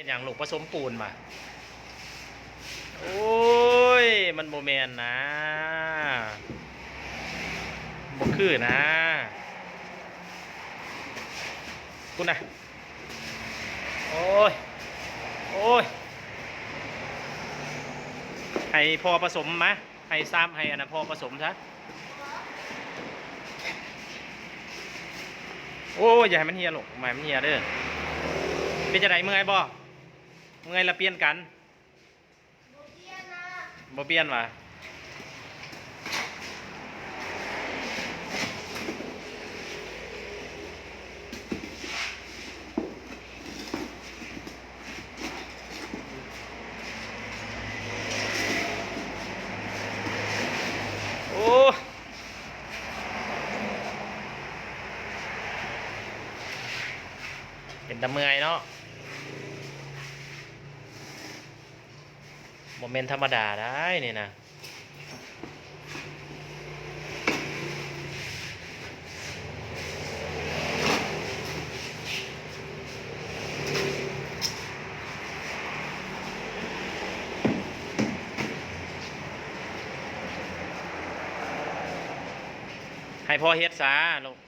ຫຍັງລູກ ປະສົມປູນຫວາ? ໂອ້ຍ ມັນບໍ່ແມ່ນນາ ບໍ່ຄືນາ ພຸ້ນນະ. ໂອ້ຍ ໂອ້ຍ ໃຫ້ພໍ່ປະສົມມາ ໃຫ້ຊາມ ໃຫ້ອັນນັ້ນພໍ່ປະສົມຊະ. ໂອ້ຍ ຢ່າໃຫ້ມັນເຫ່ຍລູກ ບໍ່ໃຫ້ມັນເຫ່ຍເດີ. ເປັນຈັ່ງໃດ ເມື່ອຍບໍ່? ເມື່ອຍລະປ່ຽນກັນ. ບໍ່ປ່ຽນຫວາ? ໂອ້ ເປັນຕາເມື່ອຍເນາະ. ບໍ່ແມ່ນທຳມະດາໄດ໋ນີ້ນະ. ໃຫ້ພໍ່ເຮັດຊະລູກ.